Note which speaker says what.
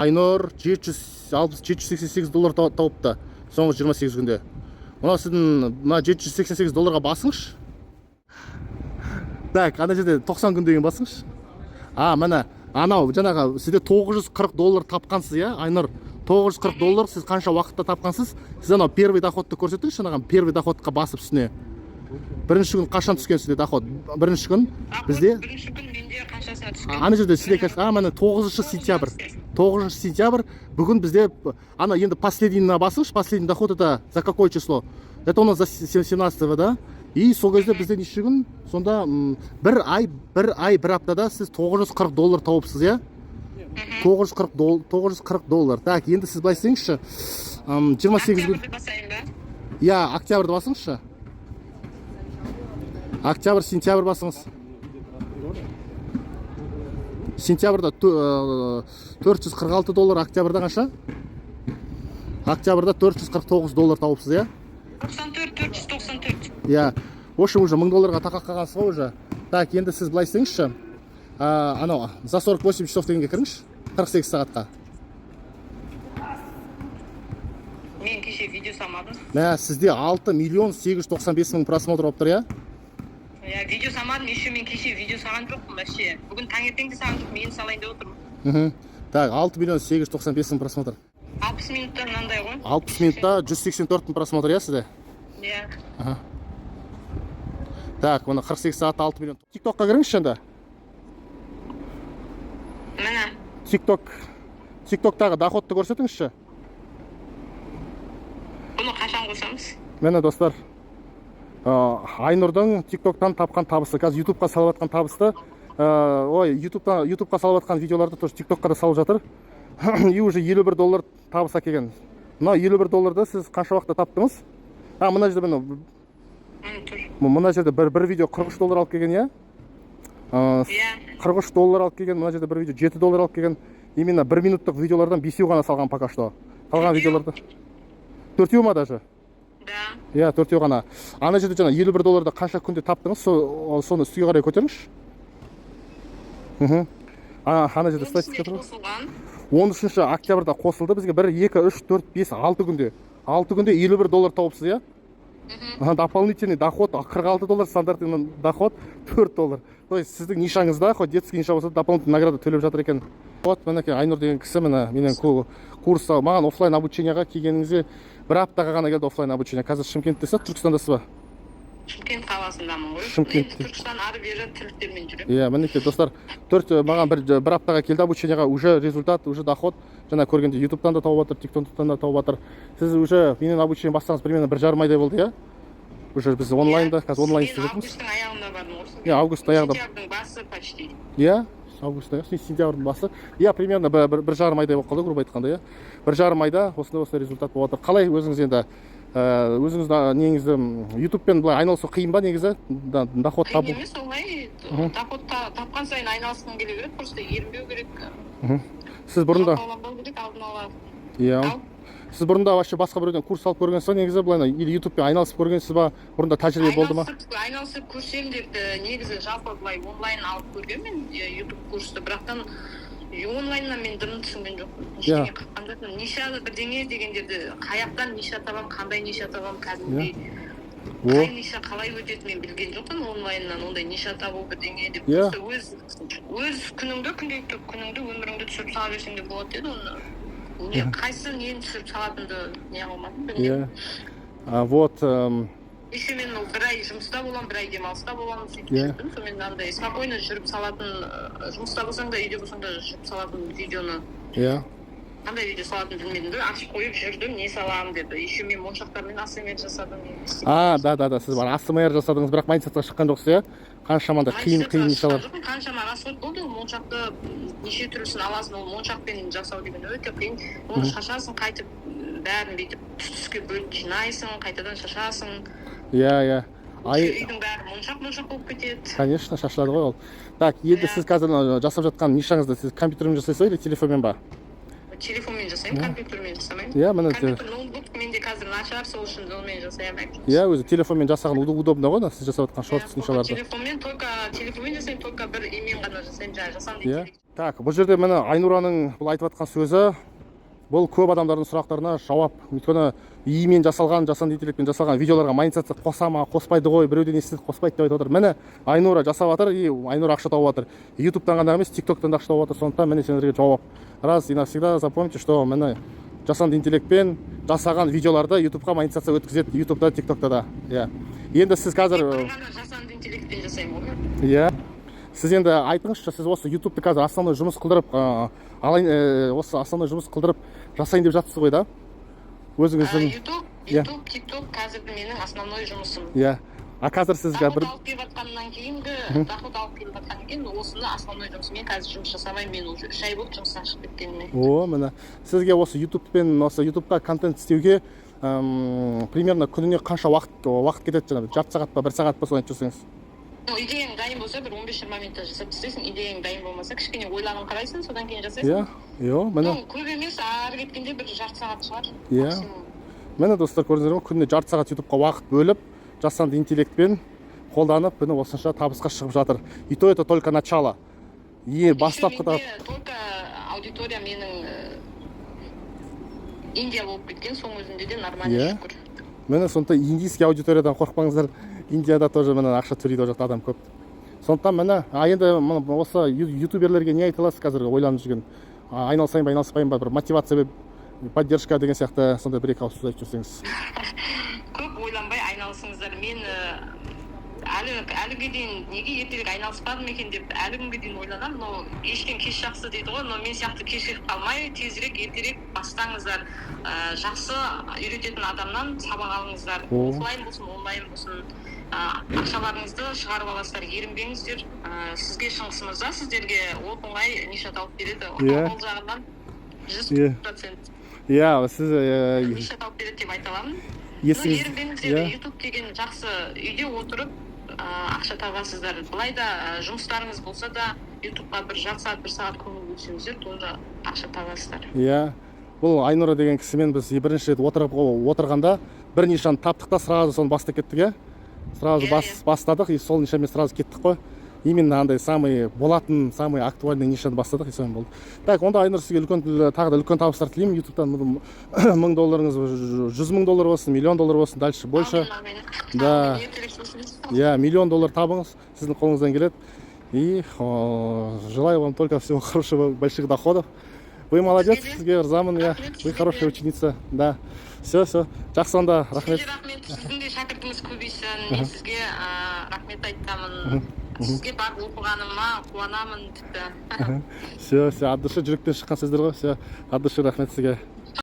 Speaker 1: Айнұр 760, 788 доллар тауыпты соңғы 28 күнде. Мынау сіздің мына 788 долларға басыңызшы. Так, ана жерде 90 күн деген басыңызшы. А, міне, анау жаңағы сізде 940 доллар тапқансыз, иә, Айнұр? 940 доллар сіз қанша уақытта тапқансыз? Сіз анау первый доходты көрсетіңізші, анаған первый доходқа басып үстіне. Бірінші күн қашан түскен сізде доход? Бірінші күн бізде
Speaker 2: Бірінші күн менде қаншасына түскен?
Speaker 1: Ана жерде сізде қазір, а, міне, 9 сентябрь. 9 сентябрь бүгін бізде. Ана енді последний басыңызшы. Последний доход это за какое число? Это у нас за 17, да? И сол кезде бізде неше күн сонда? Бір ай, бір ай, бір аптада сіз 940 доллар тауыпсыз, иә? 940 доллар, 940 доллар. Так, енді сіз былай істеңізші, 28 күн.
Speaker 2: Октябрьді басайын ба?
Speaker 1: Иә, октябрьді басыңызшы. Октябрь, сентябрь басыңыз. Сентябрьда 446 доллар, октябрьда қанша? Октябрьда 449 доллар тауыпсыз, иә?
Speaker 2: 94, 494.
Speaker 1: Иә, в общем, уже 1000 долларға тақап қалғансыз ғой уже. Так, енді сіз былай істеңізші, анау за 48 часов дегенге кіріңізші, 48 сағатқа.
Speaker 2: Мен кеше видео салмадым.
Speaker 1: Мә, сізде 6 миллион 895 мың просмотр болып тұр, иә?
Speaker 2: Иә, видео салмадым. Еще мен кеше видео салған жоқпын вообще, бүгін таңертең де салған жоқпын, енді салайын деп отырмын.
Speaker 1: Так, 6 миллион 895 мың просмотр.
Speaker 2: 60 минутта мынандай ғой.
Speaker 1: 60 минутта 184 мың просмотр, иә, сізде?
Speaker 2: Иә.
Speaker 1: Так, мына 48 сағатта 6 миллион. Тиктокқа кіріңізші енді.
Speaker 2: Міне.
Speaker 1: Тикток, тиктоктағы доходты көрсетіңізші.
Speaker 2: Бұны қашан қосамыз?
Speaker 1: Міне, достар, Айнұрдың тиктоктан тапқан табысы. Қазір ютубқа салып жатқан табысты, ой, ютубтан, ютубқа салып жатқан видеоларды тоже тиктокқа да салып жатыр. И уже 51 доллар табыс әкелген. Мына 51 долларды сіз қанша уақытта таптыңыз? А, мына жерде, міне.
Speaker 2: Міне тұр.
Speaker 1: Мына жерде бір видео 43 доллар алып келген, иә?
Speaker 2: Иә.
Speaker 1: 43 доллар алып келген. Мына жерде бір видео 7 доллар алып келген. Именно бір минуттық видеолардан бесеу ғана салған пока что. Қалған
Speaker 2: Төртеу.
Speaker 1: видеоларды төртеу ма даже?
Speaker 2: Да.
Speaker 1: Иә, төртеу ғана. Ана жерде жаңа 51 долларды қанша күнде таптыңыз, соны үстіге қарай көтеріңізші. Ана жерде статистика тұр ғой.
Speaker 2: Қосылған.
Speaker 1: 13 октябрьда қосылды бізге. Бір, екі, үш, төрт, бес, алты күнде, 6 күнде 51 доллар тауыпсыз, иә? Аха, дополнительный доход 46 доллар, стандартный доход 4 доллар. То есть сіздің нишаңызда, хоть детский ниша болса да, дополнительный награда төлеп жатыр екен. Вот, мінекей, Айнұр деген кісі, міне, менен курсқа, маған оффлайн обучениеға келгеніңізге бір аптаға ғана келді оффлайн обучение. Қазір Шымкенттесіз, Түркістандасыз ба?
Speaker 2: Шымкент қаласындамын ғой.
Speaker 1: Шымкентте.
Speaker 2: Енді Түркістан ары бері тірліктермен жүремін.
Speaker 1: Иә, мінекей, достар, төрт маған бір аптаға келді обучениеға, уже результат, уже доход. Жаңа көргенде, ютубтан да тауып жатыр, тиктоктан да тауып жатыр. Сіз уже менен обучение бастағыңыз примерно 1,5 айдай болды, иә? Уже біз онлайнда, қазір онлайн істеп
Speaker 2: Мен
Speaker 1: жатырмыз.
Speaker 2: Августтың аяғында бардым ғой.
Speaker 1: Иә, августтың аяғында.
Speaker 2: Сентябрьдің басы почти.
Speaker 1: Иә, август аяғы, сентябрьдің басы, иә. Примерно 1,5 айдай болып қалды, грубо айтқанда, иә. 1,5 айда осындай осындай результат болып жатыр. Қалай өзіңіз енді, өзіңіз неңізді, ютубпен былай айналысу қиын ба негізі, доход
Speaker 2: Қиын
Speaker 1: табу?
Speaker 2: емес, оңай. Доход тапқан сайын айналысқың келе береді, просто ерінбеу керек.
Speaker 1: Сіз бұрында
Speaker 2: Жалқауланбау керек алдын ала.
Speaker 1: Иә.
Speaker 2: Ал.
Speaker 1: Сіз бұрында вообще басқа біреуден курс алып көргенсіз ба негізі былай, или ютубпен айналысып көргенсіз ба? Бұрында тәжірибе болды ма?
Speaker 2: Айналысып көрсем деп, негізі жалпы былай онлайн алып көргенмін ютуб курсты, бірақтан онлайннан мен дымын түсінген жоқпын. Ештеңе қаққан жоқпын. Ниша бірдеңе дегендерді, қаяқтан ниша табамын, қандай ниша табамын, кәдімгідей
Speaker 1: О.
Speaker 2: қай ниша қалай өтетінін мен білген жоқпын. Онлайннан ондай ниша табу бірдеңе деп. Просто өз күніңді, күнделікті күніңді, өміріңді түсіріп сала берсең де болады деді. Оны не, қайсы нені түсіріп салатынымды не қылмадым, білмедім.
Speaker 1: Иә, а, вот
Speaker 2: Еще мен ол бір ай жұмыста боламын, бір ай демалыста боламын, сөйтіп жүрдім. Сонымен андай спокойно жүріп салатын, жұмыста болсаң да, үйде болсаң да жүріп салатын видеоны, қандай видео салатынымды білмедім да, ашып қойып жүрдім, не саламын деп. Еще мен моншақтармен АСМР жасадым.
Speaker 1: А, да, сіз бар АСМР жасадыңыз, бірақ майндсетқа шыққан жоқсыз, иә? Қанша андай қиын қиын нишалар.
Speaker 2: Жоқпын, қаншама расход болды. Ол моншақты неше түрлісін аласың, ол моншақпен жасау деген өте қиын. Оны шашасың, қайтып бәрін бүйтіп түс түске бөліп жинайсың, қайтадан шашасың.
Speaker 1: Иә, иә, ай.
Speaker 2: Үйдің бәрі моншақ моншақ болып кетеді.
Speaker 1: Конечно, шашылады ғой ол. Так, енді
Speaker 2: Иә.
Speaker 1: сіз қазір мына жасап жатқан нишаңызды сіз компьютермен жасайсыз ба или телефонмен ба?
Speaker 2: Телефонмен жасаймын, компьютермен жасамаймын.
Speaker 1: Иә, міне.
Speaker 2: Компьютер, ноутбук менде қазір нашар, сол үшін онымен жасай алмаймын.
Speaker 1: Иә, өзі телефонмен жасаған удобно ғой, мына сіз жасап жатқан
Speaker 2: Иә,
Speaker 1: шортс
Speaker 2: только
Speaker 1: нишаларды.
Speaker 2: Телефонмен, только телефонмен жасаймын, только бір имен ғана жасаймын, жаңағы жасанды интеллект.
Speaker 1: Так, бұл жерде, міне, Айнұраның бұл айтып жатқан сөзі, бұл көп адамдардың сұрақтарына жауап. Өйткені ИИ-мен жасалған, жасанды интеллектпен жасалған видеоларға монетизация қоса ма, қоспайды ғой, біреуден естідік, қоспайды деп айтып отыр. Міне, Айнура жасап жатыр, и Айнура ақша тауып жатыр. Ютубтан ғана емес, Тиктоктан да ақша тауып жатыр. Сондықтан, міне, сендерге жауап. Раз и навсегда запомните, что, міне, жасанды интеллектпен жасаған видеоларды Ютубқа монетизация өткізеді, Ютубта, Тиктокта да. Иә, енді сіз қазір
Speaker 2: Тек бір ғана жасанды интеллектпен жасаймын ғой мен.
Speaker 1: Иә, сіз енді айтыңызшы, сіз осы Ютубты қазір основной жұмыс қылдырып алайын, осы основной жұмыс қылдырып жасайын деп жатсыз ғой да өзіңіздің?
Speaker 2: Ютуб,
Speaker 1: Иә.
Speaker 2: Ютуб, Тикток қазір менің основной жұмысым.
Speaker 1: Иә, а қазір сізге
Speaker 2: Доход
Speaker 1: бір
Speaker 2: алып келіп жатқаннан кейінгі, доход алып келіп жатқаннан кейін осыны основной жұмыс. Мен қазір жұмыс жасамаймын, мен уже 3 ай болды жұмыстан шығып кеткеніме.
Speaker 1: О, міне, сізге осы Ютубпен, осы Ютубқа контент істеуге примерно күніне қанша уақыт кетеді? Жаңағы жарты сағат па, бір сағат па, соны айтып жүрсеңіз.
Speaker 2: Ну, идеяң дайын болса, бір 15-20 минутта жасап тастайсың. Идеяң дайын болмаса, кішкене ойланып қарайсың, содан кейін жасайсың.
Speaker 1: Иә, иә, міне.
Speaker 2: Ну, көп емес, ары кеткенде бір жарты сағат шығар максимум.
Speaker 1: Міне, достар, көрдіңіздер ме, күніне жарты сағат Ютубқа уақыт бөліп, жасанды интеллектпен қолданып, міне, осынша табысқа шығып жатыр. И то это только начало и
Speaker 2: Еще
Speaker 1: бастапқы
Speaker 2: менде только аудитория менің Индия болып кеткен, соның өзінде де нормально, шүкір.
Speaker 1: Міне, сондықтан индийский аудиториядан қорықпаңыздар, Индияда тоже, міне, ақша төлейді, ол жақта адам көп. Сондықтан, міне, а енді міне, осы ютуберлерге не айта аласыз, қазір ойланып жүрген, айналысайын ба, айналыспайын ба, бір мотивация беріп, поддержка деген сияқты, сондай бір екі ауыз сөз айтып жіберсеңіз.
Speaker 2: Көп ойланбай айналысыңыздар. Мен әліге дейін неге ертерек айналыспадым екен деп әлі күнге дейін ойланамын. Но ештен кеш жақсы дейді ғой, но мен сияқты кешігіп қалмай, тезірек, ертерек бастаңыздар. Жақсы үйрететін адамнан сабақ алыңыздар.
Speaker 1: О.
Speaker 2: Офлайн болсын, онлайн болсын, ақшаларыңызды шығарып аласыздар, ерінбеңіздер. Сізге, Шыңғыс мырза, сіздерге оп оңай ниша тауып береді. Ол жағынан жүз процент
Speaker 1: Иә, сіз
Speaker 2: ниша тауып береді деп айта аламын. Но
Speaker 1: есіңіз
Speaker 2: ерінбеңіздер. Ютуб деген жақсы, үйде отырып ақша табасыздар. Былай да жұмыстарыңыз болса да, Ютубқа бір жарты сағат, бір сағат көңіл бөлсеңіздер, тоже ақша табасыздар.
Speaker 1: Иә, бұл Айнұра деген кісімен біз бірінші рет отырып отырғанда бір нишаны таптық та, сразу соны бастап кеттік, иә, сразу. Бастадық и сол нишамен сразу кеттік қой. Именно андай самый болатын, самый актуальный нишаны бастадық, и сонымен болды. Так, онда, Айнұр, сізге үлкен, тағы да үлкен табыстар тілеймін. Ютубтан 1000 долларыңыз 100 000 доллар болсын, миллион доллар болсын, дальше больше.
Speaker 2: Әмин, әмин.
Speaker 1: Да.
Speaker 2: Әмин, ертерек болсын.
Speaker 1: Иә, миллион доллар табыңыз, сіздің қолыңыздан келеді. И желаю вам только всего хорошего, больших доходов. Вы молодец.
Speaker 2: Сізге де.
Speaker 1: Сізге ырзамын, иә.
Speaker 2: Рахмет,
Speaker 1: Вы
Speaker 2: сізге
Speaker 1: хорошая
Speaker 2: де.
Speaker 1: ученица, да. Все, все, жақсы онда, рахмет.
Speaker 2: Сізге рахмет, сіздің де шәкіртіңіз көбейсін. Мен сізге рахмет айтамын, сізге барып оқығаныма қуанамын тіпті.
Speaker 1: Все, все, от души, жүректен шыққан сөздер ғой. Все, от души рахмет сізге.